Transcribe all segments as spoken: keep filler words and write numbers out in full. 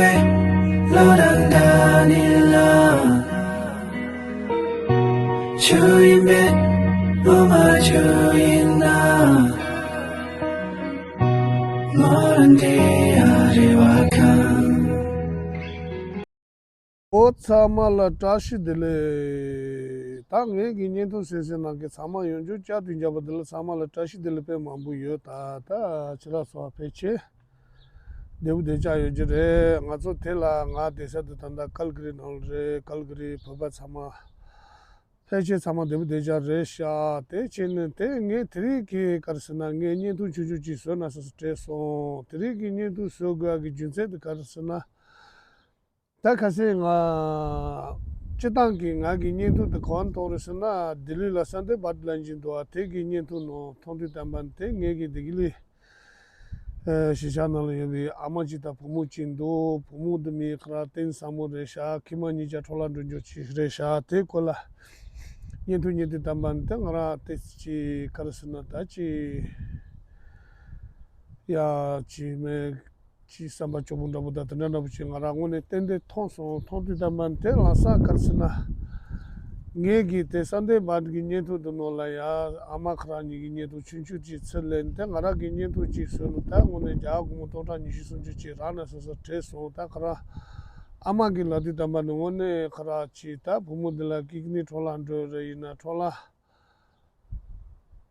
བློ་དང་འདྲ་ནི་ལ། ཆུ་ཡིན་པས་བློ་མ་ཆུ་ཡིན་ན། མོ་རང་དེ་ཡ་རེ་བ་ཁང་། ཨོ་ཚང་མ་ལ་བཀྲ་ཤིས་བདེ་ལེགས། ད་ངེད་ཀྱི་བརྙན་ཐུང་གསན་གསན་ནང་གི་ཚང་མ་ཡོང་རྒྱུ་བསྐྱར་དུ་མཇལ་བ་འདི་ལ་ཚང་མ་ལ་བཀྲ་ཤིས་བདེ་ལེགས་དཔེ་མང་པོ་ཡོད། ད་ད་ཕྱི་ར་སོགས་ཕལ་ཆེར་བདེ་པོ་བདེ་ཆགས་ཡོད་ཀྱི་རེད། ང་ཚོ་དེ་ལ་ང་བསྡད་ས་དེ་ད་ལྟ་ཀལ་གི་རི་ནང་ལ་རེད། ཀལ་གི་རི་བོད་པ་ཚང་མ་ཕལ་ཆེར་ཚང་མ་བདེ་པོ་བདེ་ཆགས་རེད་ཤག་དེ་བྱས་ནས་དེ་ངས་དེ་རིང་གི་ག་རེ་ཟེར་ན་ངས་བརྙན་ཐུང་ཆུང་ཆུང་ཅིག་བཟོས་ན་བསམ་བསམ་དྲན་སོང་། དེ་རིང་གི་བརྙན་ཐུང་བཟོ་དགོས་ཡག་གི་རྒྱུ་མཚན་དེ་ག་རེ་ཟེར་ན། ད་ཁ་སང་ང་སྤྱིར་བཏང་གི་ང་གི་བརྙན་ཐུང་དེ་གང་གཏོང་རེད་ཟེར་ན། ལྡི་ལི་ལ་སན་ཌེ་བྷར་ཌེ་ལབ་ཀྱིན་འདུག་ཨ། དེ་གི་བརྙན་ཐུང་ནང་མཐོང་དུས་ཙམ་པ་དེ་ངེད་ཀྱི་ལྡི་ལི་ཨ་གཞིས་ཆགས་ནང་ལ་ཡོད་པའི་ཨ་མ་གཅིག་དང་བུ་མོ་གཅིག་འདུག་བུ་མོ་དེ་མིང་ཁོ་རང་བསྟན་བཟང་མོ་རེད་ཤག་ཁྱིམ་མ་གཉིས་ཆ་འཕྲོ་བརླག་འགྲོ་རྒྱུ་ཅིག་རེད་ཤག་དེ་སྐོར་ལ་བརྙན་ཐུང་བརྙན་དུས་ཙམ་པ་དེ་ང་རང་དེ་ཅིག་ག་རེ་ཟེར་ན། ད་ཅིག་ཡ་ཅིག་མེད། ཅིག་བསམ་པ་སྐྱོ་པོ་འདྲ་པོ་དང་དེ་འདྲ་འདྲ་པོ་ཅིག་ང་རང་ངོས་ནས་ཏན་ཏན་མཐོང་སོང་། མཐོང་དུས་ཙམ་པ་དེ་ལམ་སང་ག་རེ་ཟེར་ན། ངེད་ཀྱི་དེ་སན་ཌེ་བྷར་ཌེ་གི་བརྙན་ཐུང་དེ་ནང་ལ་ཡ་ཨ་མ་ཁོ་རང་གཉིས་ཀྱི་བརྙན་ཐུང་ཆུང་ཆུང་ཅིག་ཚུར་ལེན་ཏེ་ང་རང་གི་བརྙན་ཐུང་ཅིག་བཟོས་ནས་ད་དངོས་གནས་རྒྱ་གར་སྒོར་མོ་སྟོང་ཕྲག་ཉི་ཤུ་སུམ་ཅུ་ཅིག་རག་ན་བསམ་བསམ་དྲན་སོང་། ད་ཁོ་རང་ཨ་མ་གིས་ལབ་དུས་ཙམ་པ་ནི་དངོས་གནས་ཁོ་རང་ཅིག་ད་བུ་མོ་འདི་ལ་ཀི་ཌི་ནི་འཕྲོ་བརླག་འགྲོ་རེད། ཡིན་ན་འཕྲོ་བརླག་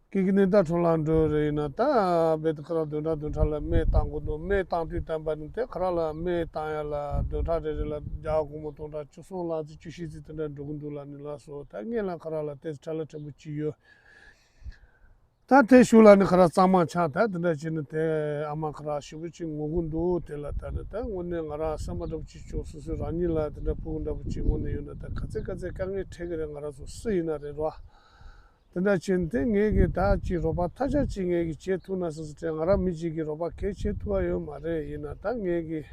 ཀི་ཌི་ནི་ད་འཕྲོ་བརླག་འགྲོ་རེད། ཡིན་ན་ད་རྦད་དེ་ཁོ་རང་བདུན་ཕྲག་བདུན་ཕྲག་ལ་སྨན་བཏང་དགོས་འདུག་སྨན་བཏང་དུས་ཙམ་པ་ནི་དེ་ཁོ་རང་ལ་སྨན་བཏང་ཡ་ལ་བདུན་ཕྲག་རེ་རེ་ལ་རྒྱ་གར་སྒོར་མོ་སྟོང་ཕྲག་བཅུ་གསུམ་ལྷག་ཙམ་བཅུ་བཞི་ཙམ་དེ་འདྲ་འགྲོ་གི་འདུག་ལབ་ནས་ལབ་སོང་། ད་ངས་ལ་ཁོ་རང་ལ་དེ་ཁྲ་ལ་ཕྲན་བུ་ཅིག་ཡོད། ད་དེ་ཞུ་ལ་ནི་ཁོ་རང་གཙང་མ་ཆགས། ད་དེ་འདྲ་བྱས་ནས་དེ་ཨ་མ་ཁོ་རང་ཞེ་པོ་ཅིག་ངུ་གི་འདུག་དེ་ལ་ད་ནི་ད་དངོས་གནས་ང་རང་བསམ་པ་འདྲ་པོ་ཅིག་བྱུང་། སོ་སོའི་རང་ཉིད་ལ་དེ་འདྲ་ཕྲུ་གུ་འདྲ་པོ་ཅིག་དངོས་གནས་ཡོད་ན་ད་ག་ཚད་ག་ཚད་དཀའ་ངལ་འཕྲད་ཀྱི་རེད། ང་རང་ཚོ་སུ་ཡིན་ན་རེད་རོ། དེ་འདྲ་བྱས་ནས་དེ་ངེད་ཀྱིས་ད་ཅིག་རོགས་པ་ཐབས་ཆག་ཅིག་ངེད་ཀྱིས་བྱེད་ཐུབ་ན་བསམ་བསམ་དྲན། ང་རང་མི་གཅིག་གིས་རོགས་པ་གང་བྱེད་ཐུབ་པ་ཡོད་མ་རེད། ཡིན་ན་ད་ངེད་ཀྱིས་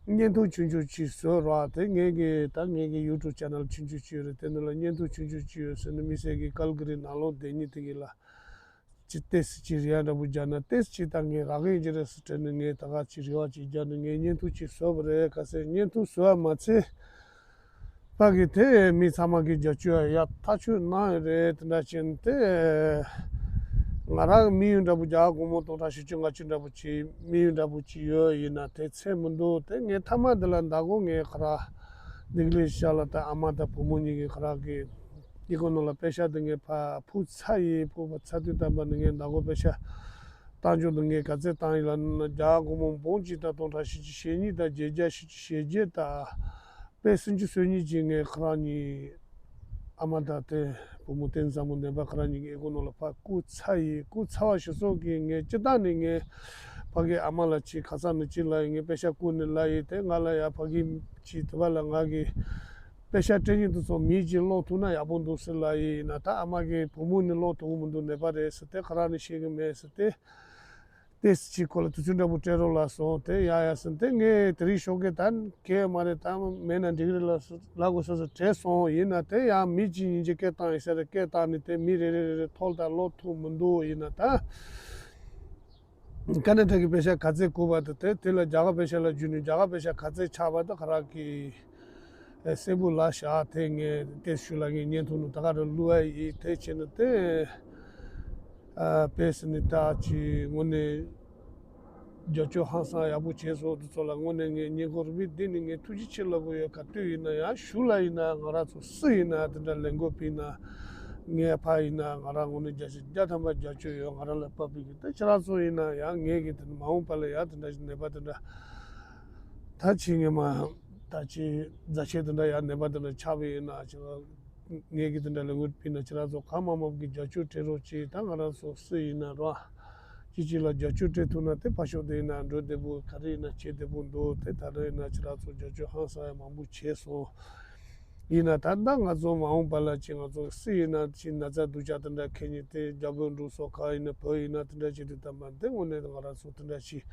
བརྙན་ཐུང་ཆུང་ཆུང་ཅིག་བཟོས་རོགས། དེ་ངེད་ཀྱིས་ད་ངེད་ཀྱི་ཡུ་ཊུབ་ཆེ་ནལ་ཆུང་ཆུང་ཅིག་ཡོད་རེད། དེ་འདི་ལ་བརྙན་ཐུང་ཆུང་ཆུང་ཅིག་ཡོད་ཟེར་ནས་དམིགས་བསལ་གྱི་ཀལ་གི་རི་ནང་ལོགས་བསྡད་མཁན་དེ་གི་ལ་ཅིག་ཏོག་ཙམ་ཅིག་རེ་བ་འདྲ་པོ་རྒྱག་ན་ཏོག་ཙམ་ཅིག་ད་ངས་རག་གི་ཡིན་གྱི་རེད་ཟེར་དྲན་ནས་ངས་ད་ག་ཅིག་རེ་བ་ཅིག་རྒྱག་ནས་ངས་བརྙན་ཐུང་ཅིག་བཟོས་པ་རེད། གལ་སྲིད་བརྙན་ཐུང་བཟོས་པ་མ་ཚད། ཕ་གི་དེ་མི་ཚང་མ་གི་རྒྱབ་སྐྱོར་ཡག་ཐག་ཆོད་གནང་ཡོད་རེད། དེ་འདྲ་བྱས་ནས་དེ་ང་རང་དམིགས་ཡུལ་འདྲ་པོ་རྒྱ་གར་སྒོར་མོ་སྟོང་ཕྲག་བཞི་བཅུ་ལྔ་བཅུ་འདྲ་པོ་ཅིག་དམིགས་ཡུལ་འདྲ་པོ་ཅིག་ཡོད། ཡིན་ན་དེ་ཚད་མི་འདུག་དེ་ངས་མཐའ་མ་འདི་ལ་ཟླ་གོང་ངས་ཁོ་རང་ལྡི་ལི་ཤར་ལ་ད་ཨ་མ་དང་བུ་མོ་གཉིས་ཀྱི་ཁོ་རང་གི་ཨེ་ཀོ་ནོ་ལ་པེ་ཤ་འདི་ངས་ཕར་ཕུལ་ཚར་ཡིན། ཕུལ་བ་ཚར་དུས་ཙམ་པ་ནི་ངས་ཟླ་གོང་པེ་ཤ་བཏང་ཆོག་འདི་ངས་ག་ཚད་བཏང་ཡིན་ལབ་ན་རྒྱ་གར་སྒོར་མོ་འབུམ་གཅིག་དང་སྟོང་ཕྲག་བཞི་བཅུ་ཞེ་གཉིས་དང་བརྒྱད་བརྒྱ་ཞེ་བརྒྱད་དང་དཔེ་སུམ་ཅུ་སོ་གཉིས་ཀྱིས་ངས་ཁོ་རང་གཉིས་ཨ་མ་དང་དེ་བུ་མོ་བསྟན་བཟང་མོ་ནད་པ་ཁོ་རང་གཉིས་ཀྱི་ཨེ་ཀོ་ནོ་ལ་ཕར་བསྐུར་ཚར་ཡིན། བསྐུར་ཚར་བ་ཞིག་སོགས་ཀྱིས་ངས་སྤྱིར་བཏང་ནས་ངས་ཕ་གི་ཨ་མ་ལ་ཅིག་ཁ་སང་ནས་ཅིག་ལབ་ཡིན། ངས་པེ་ཤ་བསྐུར་ནས་ལབ་ཡིན། དེ་ང་ལ་ཡ་ཕ་གི་ཅིག་དེ་བ་ལ་ང་གི་པེ་ཤ་སྤྲད་མཁན་དེ་ཚོ་མིང་ཅིག་ཀློག་ཐུབ་ན་ཡག་པོ་འདུག་ཟེར་ལབ་ཡིན། ཡིན་ན་ད་ཨ་མ་གི་བུ་མོ་ནི་ཀློག་ཐུབ་ཀྱི་མི་འདུག་ནད་པ་རེད་ཟེར་ཏེ་ཁོ་རང་ནི་ཤེས་ཀྱི་མེད་ཟེར་ཏེ། ཏོག་ཙམ་ཅིག་ཁོ་ལ་དུས་ཚོད་འདྲ་པོ་སྤྲད་རོགས་ལབ་སོང་། དེ་ཡ་ཡ་ཟེར་ཏེ་ངས་དེ་རིང་ཞོགས་ཀས་ད་གས་མ་རེད། ད་མེད་ན་འགྲིག་རེད་ལབ་ལབ་དགོས་ས་ས་དྲན་སོང་། ཡིན་ན་དེ་ཡང་མི་གཅིག་གཉིས་ཀྱིས་སྐད་བཏང་ཡིན་ས་རེད། སྐད་བཏང་ནས་དེ་མི་རེ་རེ་རེ་རེ་ཐོག་ལ་ད་ཀློག་ཐུབ་མི་འདུག་ཡིན་ན་ད་ཀ་ན་ཊ་ཀའི་པེ་ཤ་ག་ཚད་བསྐུར་བ་དང་དེ་དེ་ལ་རྒྱ་གར་པེ་ཤ་ལ་བསྒྱུར་ནས་རྒྱ་གར་པེ་ཤ་ག་ཚད་ཆགས་པ་དེ་ཁོ་རང་གིས་གསལ་པོ་ལབ་བཞག་དེ་ངས་སྐད་ཞུ་ལ་ངས་བརྙན་ཐུང་ནང་ད་ག་རེ་བླུགས་པ་ཡིན། དེ་བྱས་ནས་དེ་ཨ་པེ་སི་ནི་ད་ཅིག་དངོས་གནས་རྒྱབ་སྐྱོར་ཧང་སང་ཡག་པོ་བྱས་སོང་། དེ་ཚོ་ལ་དངོས་གནས་ངས་བརྙན་འཁོར་རུ་བི་འདི་ནི་ངས་ཐུགས་རྗེ་ཆེ་ལབ་དགོས་ཡོད། ག་དུས་ཡིན་ན་ཡང་གཞུག་ལ་ཡིན་ན་ང་རང་ཚོ་སུ་ཡིན་ན་དེ་འདྲ་ལས་འགུལ་སྤེལ་ན་ངས་ཕར་ཡིན་ན་ང་རང་དངོས་གནས་བརྒྱ་ཆ་བརྒྱ་ཐམ་པ་རྒྱབ་སྐྱོར་ཡོད། ང་རང་ལ་བབས་པའི་གི་ད་ཁྱེད་རང་ཚོ་ཡིན་ན་ཡང་ངས་གི་དེ་ནི་མ་འོངས་པ་ལ་ཡང་དེ་འདྲ་ཞིག་ནད་པ་དེ་འདྲ་ད་ཅིག་ངས་མ་ད་ཅིག་རྫ་ཆས་དེ་འདྲ་ཡང་ནད་པ་དེ་འདྲ་ཆགས་པ་ཡིན་ན་ཅིག་ངས་གི་དེ་འདྲ་ལས་འགུལ་སྤེལ་ན་ཁྱེད་རང་ཚོ་གང་མང་མང་གི་རྒྱབ་སྐྱོར་སྤྲད་རོགས་གྱིས། ད་ང་རང་ཚོ་སུ་ཡིན་ན་རོ། གཅིག་གཅིག་ལ་རྒྱབ་སྐྱོར་སྤྲད་ཐུབ་ན་དེ་ཕར་ཕྱོགས་དེ་ཡིན་ན་འགྲོ་བདེ་པོ་ག་རེ་ཡིན་ན་བྱེད་བདེ་པོ་འདུག་དེ་ད་རེས་ཡིན་ན་ཁྱེད་རང་ཚོ་རྒྱབ་སྐྱོར་ཧང་སང་ཡ་མང་པོ་བྱས་སོང་། ཡིན་ན་ད་ལྟ་ང་ཚོ་མ་འོངས་པ་ལ་ཅིག་ང་ཚོ་སུ་ཡིན་ན་ཅིག་ན་ཚ་སྡུག་ཅག་དེ་འདྲ་ཁེལ་ནས་དེ་རྒྱ་བོད་འབྲུག་སོགས་ག་ཡིན་ན་བོད་ཡིན་ན་དེ་འདྲ་བྱེད་དུས་ད་མ་དེ་དངོས་གནས་ང་རང་ཚོ་དེ་འདྲ་ཞིག་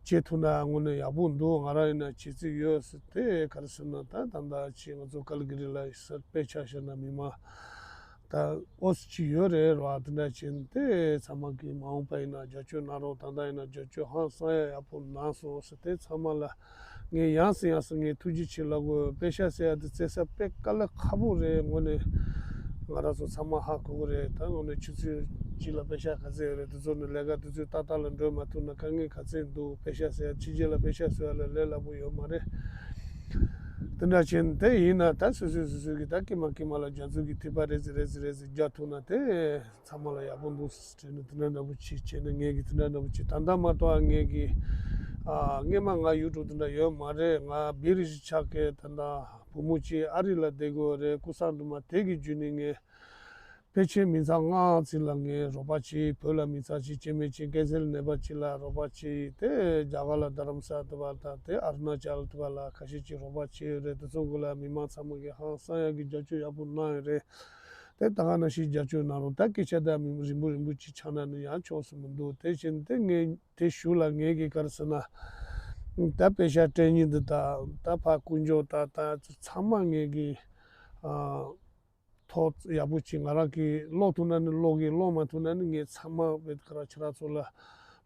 བྱེད་ཐུབ་ན་དངོས་གནས་ཡག་པོ་འདུག་ང་རང་ཡིན་ན་བྱེད་རྩིས་ཡོད་ཟེར་དེ་ག་རེ་ཟེར་ན་ད་ད་ལྟ་ཅིག་ང་ཚོ་ཀལ་གི་རི་ལ་ཡི་སར་དཔེ་ཆ་བཞག་ན་མི་མང་ད་ཨོ་སི་ཅིག་ཡོད་རེད་ར། དེ་འདྲ་བྱས་ནས་དེ་ཚང་མ་གིས་མ་འོངས་པ་ཡིན་ན་རྒྱབ་སྐྱོར་གནང་རོགས། ད་ལྟ་ཡིན་ན་རྒྱབ་སྐྱོར་ཧང་སང་ཡ་ཡག་པོ་གནང་སོང་ཟེར་དེ་ཚང་མ་ལ་ ངས་ཡང་སེ་ཡང་སེ་ངས་ཐུགས་རྗེ་ཆེ་ལབ་དགོས། པེ་ཤག་ཟེར་ཡ་དེ་བཙལ་ས་དཔེ་དཀའ་ལས་ཁག་པོ་རེད། དངོས་གནས་ང་རང་ཚོ་ཚང་མ་ཧ་གོ་གི་རེད། ད་དངོས་གནས་ཆུ་ཚོད་གཅིག་ལ་པེ་ཤག་ག་ཚད་ཡོད་རེད། དེ་ཚོ་ནས་ལས་ཀ་དེ་ཚོ་ཏག་ཏག་ལ་འགྲོ་མ་ཐུབ་ན་དཀའ་ངལ་ག་ཚད་འདུག་པེ་ཤག་ཟེར་ཡ་ཕྱི་རྒྱལ་ལ་པེ་ཤག་བཟོ་ཡ་ལ་ལས་སླ་པོ་ཡོད་མ་རེད། དེ་འདྲ་བྱས་ནས་དེ་ཡིན་ན་ད་སོ་སོས་སོ་སོ་གི་ད་ཀྱེ་མ་ཀྱེ་མ་ལ་རྒྱ་མཚོ་གི་ཐིགས་པ་རེ་ཟིག་རེ་ཟིག་རེ་ཟིག་རྒྱག་ཐུབ་ན་དེ་ཚང་མ་ལ་ཡག་པོ་འདུག་ཟེར་ནས་དེ་འདྲ་འདྲ་པོ་ཅིག་བྱས་ནས་ངས་ཀྱི་དེ་འདྲ་འདྲ་པོ་ཅིག་ད་ལྟ་མ་གཏོགས་ངས་ཀྱི་ཨ་སྔས་མ་ང་ཡུ་ཊུབ་དེ་འདྲ་ཡོད་མ་རེད། ང་བི་རི་ཞིག་ཆགས་ཀྱི་ད་ལྟ་བུ་མོ་གཅིག་ཨ་རི་ལ་བསྡད་དགོས་རེད། སྐུ་སྲུང་དུ་མ་དེ་གི་བརྒྱུད་ནས་ངས་ཕལ་ཆེར་མི་ཚང་ལྔ་ཙམ་ལ་ངས་རོགས་པ་བྱས། བོད་ལ་མི་ཚང་གཅིག་སྐྱེ་དམན་གཅིག་ཀན་སར་ནད་པ་གཅིག་ལ་རོགས་པ་བྱས། དེ་རྒྱ་གར་ལ་རྡ་རམ་ས་ལ་དེ་བ་དང་དེ་ཨ་རུ་ན་ཅལ་དེ་བ་ལ་ཁ་ཤས་ཅིག་རོགས་པ་བྱས་ཡོད་རེད། དེ་ཚོ་གུ་ལ་མི་མང་ཚང་མ་གིས་ཧང་སང་ཡག་གི་རྒྱབ་སྐྱོར་ཡག་པོ་གནང་ཡོད་རེད། དེ་ད་ག་ནང་བཞིན་རྒྱབ་སྐྱོར་གནང་རོགས། ད་སྐད་ཆ་ད་མི་རིང་པོ་རིང་པོ་ཅིག་ཆགས་ན་ནི་ཡང་ཆོག་སུ་མི་འདུག་དེ་བཞིན་དེ་ངས་དེ་གཞུག་ལ་ངས་ཀྱི་ག་རེ་ཟེར་ན། ད་པེ་ཤག་སྤྲད་མཁན་འདི་དང་ད་ཕར་ཀུན་སྤྱོད་ད་ད་ཚང་མ་ངས་ཀྱི་ཨ་ཐོག་ཡག་པོ་ཅིག་ང་རང་གིས་ཀློག་ཐུབ་ན་ནི་ཀློག་གི། ཀློག་མ་ཐུབ་ན་ནི་ངས་ཚང་མ་བེད་ག་ར་ཁྱེད་རང་ཚོ་ལ་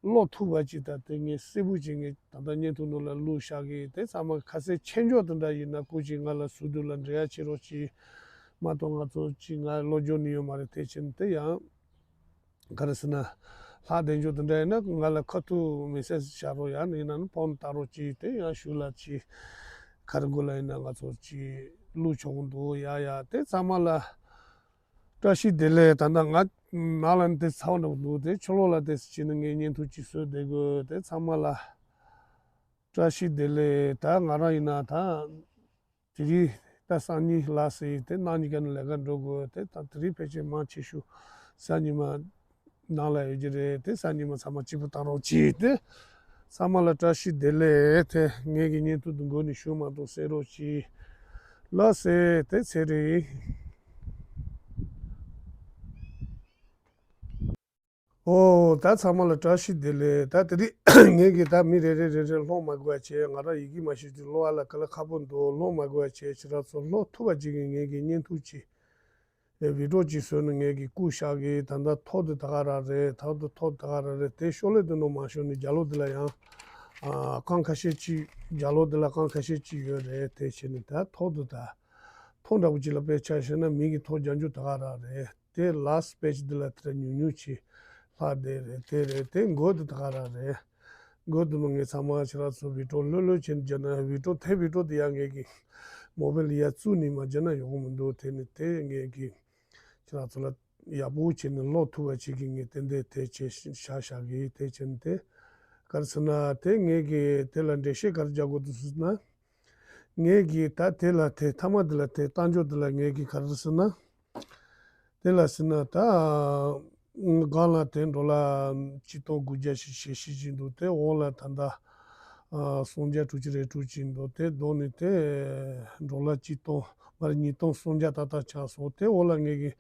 ཀློག་ཐུབ་པ་ཅིག་ད་དེ་ངས་གསལ་པོ་ཅིག་ངས་ད་ལྟ་བརྙན་ཐུང་ནང་ལ་བླུགས་བཞག་གི། དེ་ཚང་མ་ཁ་གསལ་མཁྱེན་འཇོག་དེ་འདྲ་ཡིན་ན་སྐུ་མཁྱེན་ང་ལ་ཟུར་དུ་ལ་འབྲེལ་ཡ་བྱེད་རོགས་གྱིས། མ་གཏོགས་ང་ཚོ་ཅིག་ང་བློ་སྦྱོང་ནི་ཡོད་མ་རེད། དེ་ཕྱིན་དེ་ཡང་ག་རེ་ཟེར་ན། ལྷག་བདེ་འཇོག་དེ་འདྲ་ཡིན་ན་ང་ལ་ཁ་ཐུག་མེ་སེ་ཇི་བཞག་རོགས། ཡང་ཡིན་ན་ནི་ཕོན་བཏང་རོགས་གྱིས། དེ་ཡང་གཞུག་ལ་ཅིག་ག་རེ་དགོས་ལ་ཡིན་ན་ང་ཚོ་ཅིག་བླུགས་ཆོག་གི་འདུག་ཡ་ཡ་དེ་ཚང་མ་ལ་བཀྲ་ཤིས་བདེ་ལེགས། ད་ལྟ་ང་ནང་ལ་དེ་ཚ་བ་འདྲ་པོ་འདུག་དེ་ཕྱི་ལོགས་ལ་དེ་ཕྱིན་ནས་ངས་བརྙན་ཐུང་ཅིག་བཟོས་བསྡད་དགོས། དེ་ཚང་མ་ལ་བཀྲ་ཤིས་བདེ་ལེགས། ད་ང་རང་ཡིན་ན་ད་དེ་རིང་ད་སང་ཉིན་ལ་ཟེར་ཡིན། དེ་གནངས་ཉིན་ཀ་ནས་ལས་ཀ་འགྲོ་དགོས། དེ་ད་དེ་རིང་ཕལ་ཆེར་མང་ཆེ་ཤོས་སང་ཉིན་མ་ནང་ལ་ཡོད་ཀྱི་རེད། དེ་སང་ཉིན་མ་ཚང་མ་གཅིག་པུ་བཏང་རོགས་གྱིས། དེ་ཚང་མ་ལ་བཀྲ་ཤིས་བདེ་ལེགས། དེ་ངས་ཀྱི་བརྙན་ཐུང་འདི་མགོ་ནས་གཞུག་མ་གཏོགས་གསན་རོགས་གྱིས། ལགས་སེ། དེ་ཚེ་རིང་། ཨོ། ད་ཚང་མ་ལ་བཀྲ་ཤིས་བདེ་ལེགས། ད་དེ་རིང་ངས་ཀྱི་ད་མི་རེ་རེ་རེ་རེ་ལྷོག་མ་དགོས་པ་བྱས། ང་རང་ཡི་གེ་མ་ཤེས་དུས་ཀློག་ཡ་ལ་དཀའ་ལས་ཁག་པོ་འདུག་ལྷོག་མ་དགོས་པ་བྱས། ཁྱེད་རང་ཚོ་ལྷོག་ཐུབ་པ་ཅིག་གིས་ངས་ཀྱི་བརྙན་ཐུང་ཅིག་ཨེ་བི་ཌིའོ་ཅིག་བཟོས་ནས་ངས་ཀྱི་བསྐུར་བཞག་གི། ད་ལྟ་ཐོག་དེ་ད་ག་རང་རེད། ད་ལྟ་ཐོག་ད་ག་རང་རེད། དེ་ཤོག་ལེ་དེ་ནང་མ་ཤོར་ནས་རྒྱབ་ལོགས་དེ་ལ་ཡང་ཨ་རྐང་ཁ་ཤས་ཅིག་རྒྱབ་ལོགས་དེ་ལ་རྐང་ཁ་ཤས་ཅིག་ཡོད་རེད། དེ་བྱས་ནས་ད་ཐོག་དེ་ད་ཐོག་འདྲ་པོ་ཅིག་ལ་དཔེ་ཆ་བཞག་ན་མི་གི་ཐོག་རྒྱབ་མཇུག་ད་ག་རང་རེད། དེ་ལཱསི་པེ་ཇི་འདི་ལ་དེ་ལ་ཉུང་ཉུང་ཅིག་ལྷག་བསྡད་རེད། དེ་རེད། དེ་མགོ་དེ་ད་ག་རང་རེད། མགོ་དེ་མ་ངས་ཚང་མ་ཁྱེད་རང་ཚོ་བི་ཌིའོ་ལྷོད་ལྷོད་བྱས་ནས་བརྒྱབ་ན། བི་ཌིའོ་དེ་བི་ཌིའོ་དེ་ཡང་ངས་ཀྱི་མོ་བེལ་ཡར་བཙུགས་ནས་མ་བརྒྱབ་ན་ཡོང་གི་མི་འདུག་དེ་ནི་དེ་ངས་ཀྱི་ཁྱེད་རང་ཚོ་ལ་ཡག་པོ་བྱས་ནས་ཀློག་ཐུབ་པ་ཅིག་གི་ངས་ཏན་ཏན་དེ་བྱས་བཞག་བཞག་གི། དེ་བྱས་ནས་དེ་ག་རེ་ཟེར་ན། དེ་ངས་ཀྱི་དེ་ལ་འགྲེལ་བཤད་ག་རེ་རྒྱག་དགོས་འདུག་ཟེར་ན། ངས་ཀྱི་ད་དེ་ལ་དེ་མཐའ་མ་དེ་ལ་དེ་བཏང་ཕྱོགས་དེ་ལ་ངས་ཀྱི་ག་རེ་ཟེར་ན། དེ་ལ་ཟེར་ན་ད་སྒང་ལ་དེ་ཌོ་ལར་གཅིག་སྟོང་དགུ་བརྒྱ་ཞིག་ཞེ་བཞི་ཅིག་འདུག་དེ་འོག་ལ་ད་ལྟ་ཨ་སུམ་བརྒྱ་དྲུག་ཅུ་རེ་དྲུག་ཅིག་འདུག་དེ་བསྡོམས་ནས་དེ་ཌོ་ལར་གཅིག་སྟོང་མ་རེད། ཉིས་སྟོང་སུམ་བརྒྱ་ཏག་ཏག་ཆགས་སོང་། དེ་འོག་ལ་ངས་ཀྱི་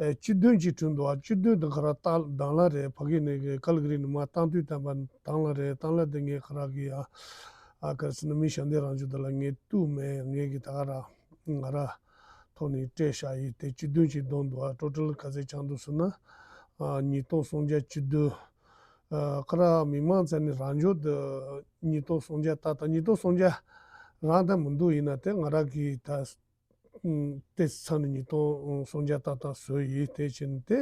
ཨ་སྤྱི་དོན་ཅིག་བྲིས་འདུག་ཨ་སྤྱི་དོན་དེ་ག་ར་ད་དང་ལ་རེད། ཕ་གི་ནས་ཀྱི་ཀལ་ག་རི་ནས་མར་བཏང་དུས་ཙམ་པ་དང་ལ་རེད། དང་ལ་དེ་ངས་ག་ར་གི་ཨ་ཨ་ག་རེ་ཟེར་ན་མི་ཞབས་འདེགས་རང་བྱུང་དེ་ལ་ངས་གཏུགས་མེད། ངས་ཀྱི་ད་ག་ར་ང་ར་ཐོག་ནས་སྤྲད་བཞག་ཡིན། དེ་སྤྱི་དོན་ཅིག་བསྡོམས་འདུག་ཨ་ཊོ་ཊལ་ག་ཚད་ཆགས་འདུག་ཟེར་ན། ཨ་ཉིས་སྟོང་སུམ་བརྒྱ་བཅུ་བདུན། ཨ་ཁ་ར་མི་མང་ཚང་ནས་རང་འཇོག་དེ་ཉིས་སྟོང་སུམ་བརྒྱ་ཏག་ཏག་ཉིས་སྟོང་སུམ་བརྒྱ་རང་ད་མི་འདུག་ཡིན་ན་དེ་ང་ར་གི་ད་ཨུམ་དེ་ཚང་ནས་ཉིས་སྟོང་སུམ་བརྒྱ་ཏག་ཏག་བཟོས་ཡིན། དེ་བྱས་ནས་དེ།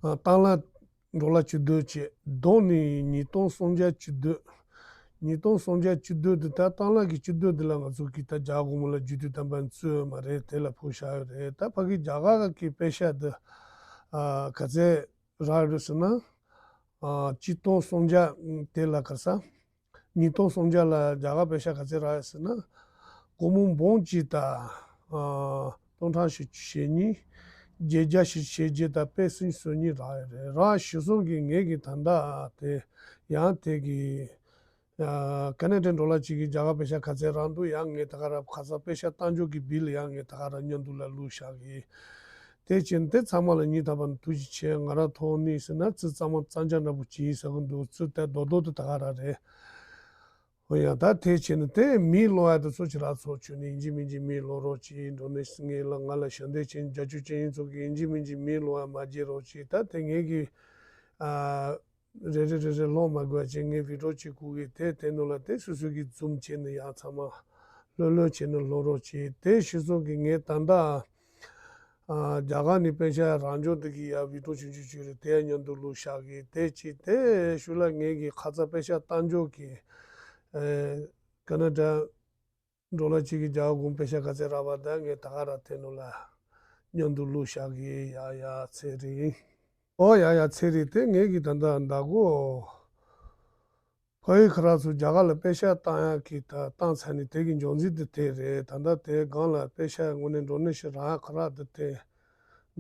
ཨ་ཏང་ལ་ཌོ་ལར་བཅུ་བདུན་བྱས། བསྡོམས་ནས་ཉིས་སྟོང་སུམ་བརྒྱ་བཅུ་བདུན། ཉིས་སྟོང་སུམ་བརྒྱ་བཅུ་བདུན་དེ་ད་ཏང་ལ་གི་བཅུ་བདུན་དེ་ལ་ང་ཚོ་གི་ད་རྒྱ་སྒོར་མོ་ལ་བརྒྱུད་དུས་ཙམ་པ་བཙོན་མ་རེད། དེ་ལ་ཕུལ་བཞག་ཡོད་རེད། ད་ཕ་གི་རྒྱ་གར་གི་པེ་ཤག་དེ་ཨ་ག་ཚད་རག་རེད་ཟེར་ན། ཨ་གཅིག་སྟོང་སུམ་བརྒྱ་དེ་ལ་ག་རེ་ཟ། ཉིས་སྟོང་སུམ་བརྒྱ་ལ་རྒྱ་གར་པེ་ཤག་ག་ཚད་རག་ཡོད་ཟེར་ན། སྒོར་མོ་འབུམ་གཅིག་དང་ཨ་སྟོང་ཕྲག་བཞི་བཅུ་ཞེ་གཉིས། བརྒྱད་བརྒྱ་བཞི་བཅུ་ཞེ་བརྒྱད་དང་པད་ཚལ་སོ་གཉིས་རག་ཡོད་རེད། རག་གཞི་བཟུང་གི་ངེད་ཀྱི་ད་ལྟ་དེ་ཡང་དེ་གི་ཨ་ཀ་ན་ཌ་ཌོ་ལར་གཅིག་གི་རྒྱ་གར་པེ་ཤག་ག་ཚད་རག་འདུག་ཡང་ངས་ད་ག་ར་ཁ་སང་པེ་ཤག་བཏང་ཕྱོགས་ཀྱི་བིལ་ཡང་ངས་ད་ག་ར་མཉམ་དུ་ལ་བླུགས་བཞག་གི། དེ་བྱས་ནས་དེ་ཚང་མ་ལ་སྙིང་ཐག་པ་ནས་ཐུགས་རྗེ་ཆེ། ང་རང་ཐོག་ནས་ཟེར་ན་ཙི་གཙང་མ་གཙང་རྐྱང་འདྲ་པོ་ཅིག་ཡིན་ཟེར་གི་འདུག་ཙི་དེ་རྡོག་རྡོག་དེ་ད་ག་རང་རེད། འོ་ཡ། ད་དེ་བྱས་ནས་དེ་མི་ཀློག་ཡ་དེ་ཚོ་ཁྱེད་རང་ཚོ་ཁྱོན་ནས་ཡིན་གཅིག་མིན་གཅིག་མི་ཀློག་རོགས་གྱིས། འགྲོ་ནས་ངས་ལ་ང་ལ་ཞབས་འདེགས་བྱེད་རྒྱབ་སྐྱོར་བྱེད་མཁན་ཚོ་གིས་ཡིན་གཅིག་མིན་གཅིག་མི་ཀློག་ཡ་མ་བརྗེད་རོགས་གྱིས། ད་དེ་ངེད་ཀྱི་ཨ་ རེ་རེ་རེ་རེ་ལོག་མ་དགོས་པ་བྱས། ངས་བི་ཌིའོ་གཅིག་བསྐུར་གི། དེ་དེ་ནང་ལ་དེ་སོ་སོ་གིས་ཛུམ་བྱས་ནས་ཡ་ཚང་མ་ལྷོད་ལྷོད་བྱས་ནས་ལོག་རོགས་བྱེད། དེ་ཤི་སོང་གི། ངས་ད་ལྟ་ཨ་རྒྱ་གར་ནས་པེ་ཤ་རང་འཇོག་འདི་གི་ཡ་བི་ཌིའོ་ཆུང་ཆུང་ཅིག་རེད། དེ་ཡ་མཉམ་དུ་བླུགས་བཞག་གི། དེ་གཅིག། དེ་ཤུལ་ལ་ངས་གི་ཁ་ཚ་པེ་ཤ་གཏང་འཇོག་གི་ཨེ་ཀ་ན་ཌ་ཌོ་ལར་གཅིག་གི་རྒྱ་གར་སྒོར་མོ་པེ་ཤ་ག་ཚད་རག་པ་དང་། ངས་ད་ག་རང་དེ་ནང་ལ་མཉམ་དུ་བླུགས་བཞག་གི། ཡ་ཡ་ཚེ་རིང་། ཨོ་ཡ་ཡ་ཚེ་རིང་། དེ་ངས་གི་ད་ལྟ་ཟླ་གོ་ཕ་ཡུལ་ཁ་རག་ཚོ་རྒྱ་གར་ལ་པེ་ཤ་བཏང་ཡག་གི་ད་བཏང་ཚར་ནས། དེ་གི་འབྱུང་རྩིས་དེ་དེ་རེད། ད་ལྟ་དེ་སྒང་ལ་པེ་ཤ་དངོས་གནས་འགྲོ་ནི་ཞིག་རག་ཁ་རག་དེ་དེ་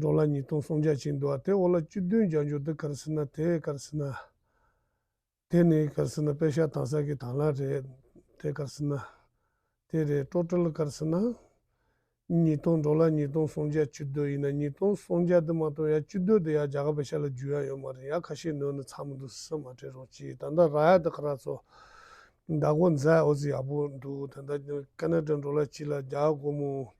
ཌོ་ལར་ཉིས་སྟོང་སུམ་བརྒྱ་ཅིག་འདུག་ཨ། དེ་འོག་ལ་བཅུ་བདུན་རྒྱག་རྒྱུ་དེ་ག་རེ་ཟེར་ན། དེ་ག་རེ་ཟེར་ན། དེ་ནི་ག་རེ་ཟེར་ན་པེ་ཤ་བཏང་ས་གི་དང་བླངས་རེད། དེ་ག་རེ་ཟེར་ན། དེ་རེད། ཊོ་ཊལ་ག་རེ་ཟེར་ན། ཉིས་སྟོང་ཌོ་ལར་ཉིས་སྟོང་སུམ་བརྒྱ་བཅུ་བདུན་ཡིན་ན། ཉིས་སྟོང་སུམ་བརྒྱ་དེ་མ་གཏོགས་ཡ་བཅུ་བདུན་དེ་ཡ་རྒྱ་གར་པེ་ཤ་ལ་འགྱུར་ཡ་ཡོད་མ་རེད། ཡ་ཁ་ཤས་ནོར་ནས་ཚང་མ་འདུག་ཟེར་མ་སྤྲད་རོགས་གྱིས། ད་ལྟ་རག་ཡ་དེ་ཁ་རག་ཚོ་ཟླ་གོ་འཛའ་ཨོ་ཙི་ཡག་པོ་འདུག་ད་ལྟ་ཀ་ན་ཌ་ཌོ་ལར་གཅིག་ལ་རྒྱ་གར་སྒོར་མོ་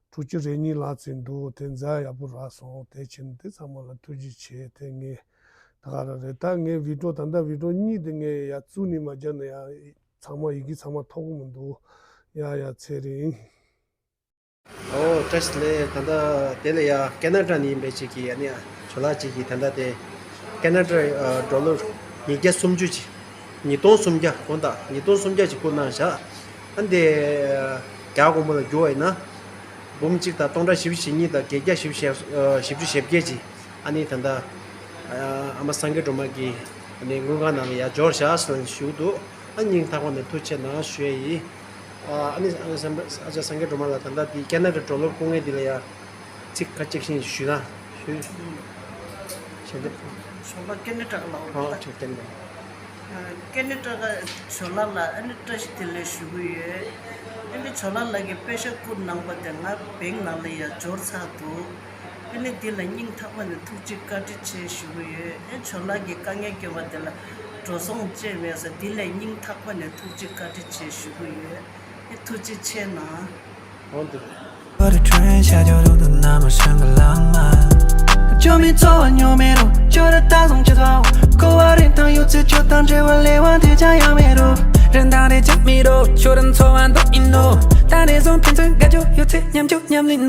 དྲུག་ཅུ་རེ་གཉིས་ལྷག་ཙམ་འདུག་དེ་འཛའ་ཡག་པོ་རག་སོང་། དེ་ཕྱིན་དེ་ཚང་མ་ལ་ཐུགས་རྗེ་ཆེ། དེ་ངས་ད་ག་རང་རེད། ད་ངས་བི་ཌིའོ་ད་ལྟ་བི་ཌིའོ་གཉིས་དེ་ངས་ཡ་བཙུགས་ནས་མ་བརྒྱབ་ན་ཡ་ཚང་མ་ཡི་གེ་ཚང་མ་ཐོབ་གི་མི་འདུག་ཡ་ཡ་ཚེ་རིང་། ཨོ་བཀྲ་ཤིས་བདེ་ལེགས། ད་ལྟ་དེ་ལ་ཡ་ཀ་ན་ཌ་ནས་ཡིན་པའི་ཅིག་གི་ཨ་ནི་ཇོ་ལགས་ཅིག་གིས་ད་ལྟ་དེ་ཀ་ན་ཌ་ཨ་ཌོ་ལར་ཉིས་བརྒྱ་སུམ་ཅུ་ཅིག་ཉིས་སྟོང་སུམ་བརྒྱ། དགོངས་དག་ཉིས་སྟོང་སུམ་བརྒྱ་ཅིག་བསྐུར་གནང་བཞག་ཨ་འདི་རྒྱ་གར་སྒོར་མོ་ལ་བསྒྱུར་བ་ཡིན་ན། འབུམ་གཅིག་དང་སྟོང་ཕྲག་བཞི་བཅུ་ཞེ་གཉིས་དང་བརྒྱད་བརྒྱ་བཞི་བཅུ་ཞེ་ཨ་བཞི་བཅུ་ཞེ་བརྒྱད་ཅིག་ཨ་ནི་ད་ལྟ་ཨ་མ་སངས་རྒྱས་སྒྲོལ་མ་གི་ཨ་ནི་དངུལ་ཁང་ནང་ལ་ཡར་འབྱོར་བཞག་ཟེར་ནས་ཞུ་འདུག་ཨ་སྙིང་ཐག་པ་ནས་ཐུགས་རྗེ་གནང་ཞུ་ཡ་ཡིན། ཨ་ནི་ཨ་ནི་སངས་ཨ་ཅག་སངས་རྒྱས་སྒྲོལ་མ་ལ་ད་ལྟ་འདི་ཀ་ན་ཌ་ཌོ་ལར་བསྐུར་མཁན་འདི་ལ་ཡ་ཚིག་ཁ་ཅིག་ཞིག་ཞུས་ན་ཞུ། ཞལ་འདེབས། ཇོ་ལགས་ཀ་ན་ཌ་ལ་ཨོ་ལ་ཁྲིད་བསྟན་པ། ཀ་ན་ཌ་ག་ཇོ་ལགས་ལ་ཨ་ནི་བཀྲ་ཤིས་བདེ་ལེགས་ཞུ་གི་ཡོད། ཨ་ནི་ཇོ་ལགས་ལགས་ཀྱིས་པེ་ཤ་བསྐུར་གནང་པ་དེ་ང་བེང་ནང་ལ་ཡ་འབྱོར་ཚར་འདུག་ཨ་ནི་འདི་ལ་སྙིང་ཐག་པ་ནས་ཐུགས་རྗེ་བཀའ་དྲིན་ཆེ་ཞུ་གི་ཡོད། ཨ་ཇོ་ལགས་ཀྱིས་དཀའ་ངལ་བསྐྱོན་པ་དེ་ལ་འགྲོ་སོང་བཅད་མེད་ས་འདི་ལ་སྙིང་ཐག་པ་ནས་ཐུགས་རྗེ་བཀའ་དྲིན་ཆེ་ཞུ་གི་ཡོད། ཨ་ཐུགས་རྗེ་ཆེ་གནང་། འོན་ཏེ། 我的春夏秋冬都那么像个浪漫。救命，做我牛没路，就得打从街头。过我的糖，有次就当着我泪望的家乡没路。人打的家没路，就等昨晚都一路。打的从平城感觉有次念就念里路。